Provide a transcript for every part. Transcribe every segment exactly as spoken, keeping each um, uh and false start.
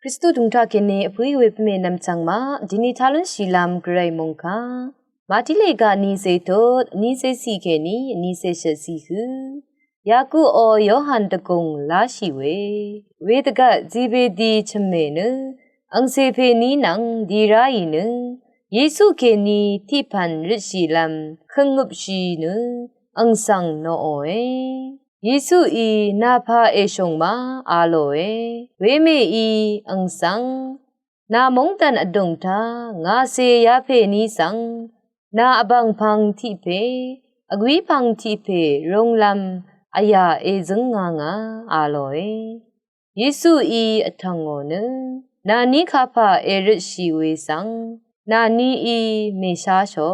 Kristu dv̀ngtaq kèní vpǿí we pvmè nvmchv̀ng maq dini talún shìlv́m gvray mòngkà Màtí lèga vnícé tut vnícé ciq kèní vnícé shvtciq hø Yaku o Yohan dvgùng láshì we. Wedvgvt Zebedi chv̀mmè nø angcè pèní nvng di ráì nø Yesu kèní tiqpv̀n røtshìlv́m køngøpshì nø ang svng noqòe. Yesuí nà pà èshòng ma a lòe. Wemèí ang svng nà móngdàn vdùng taq ngàcè yapèní svng nà vbàngpv̀ng tiq pè vgwípv̀ng tiq pè rúnglv́m vyà èzǿng ngà ngà a lòe. Yesuí vtv̀ngò nø nàní kapà èrøtshì we svng nàníí mèsháshò.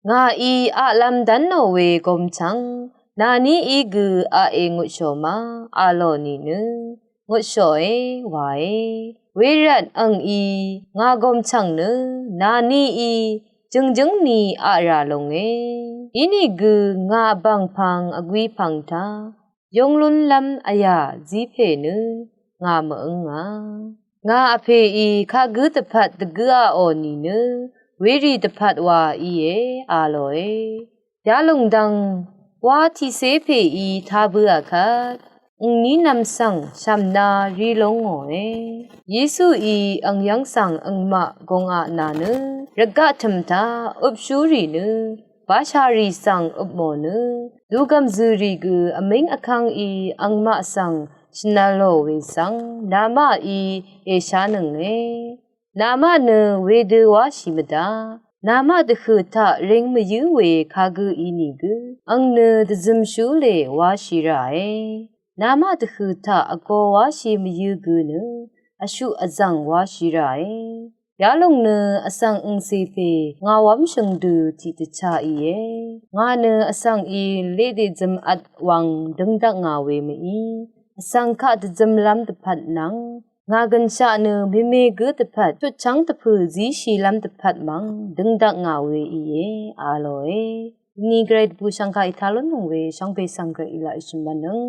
Ngàí aqlv́m dv́nò we gomchv̀ng nàníí gø aqè ngutshò ma a lò nìnø ngutshòe wae. Wervt angí ngà gomchv̀ng nø nàníí jø̀ngjǿng ni aqrà lúnge. Inìgø ngà vbàngpv̀ng vgwípv̀ng taq yonglúnlv́m vyà zí pè nø ngà mvǿngà. Ngà vpèí kagǿ dvpvt dvgǿ aqò nìnø werì dvpvt wa íe a lòe. Yalòng dvng wá tiqcé pèí tá bǿà kvt angní nvm svng shv̀mná rí lúngòe. Yesuí ang yv́ng svng angmaq gùngaq nà nø rvgaq tø̀m taq øpshúrì nø bashàrì svng øpmò nø dugv̀m zø̀rì gø vmíng vkv́ngí angmaq svng shvnvlò we svng namaqí èshánønge. Namaq nø wedø wáshì mvdá. Namaq dvhø̀ taq ring mvyǿ we kagǿ inìgø ang nø dvzømshú lè wáshì ràe. Namaq dvhø̀ taq vgō wáshì mvyǿ gø nø vshuq vzv̀ng wáshì ràe. Yalòng nø vsvng angcè pè ngàwv́m shø̀ng dø tiqdvchá íe. Ngà nø vsvngí leqdèzøm vt wvng døngdvk ngà we mví vsvng kaq dvzømlv́m dvpvt nvng ngà gønshaq nø mèmè gǿ dvpvt tutchv́ng dvpø̀ zíshìlv́m dvpvt mv̀ng døngdvk ngà we íe a lòe. Ni gvray dvbù shv̀ngkà ètá lúnlùng we shvngbe svng gvray èlaq èshø̀n mvnøng.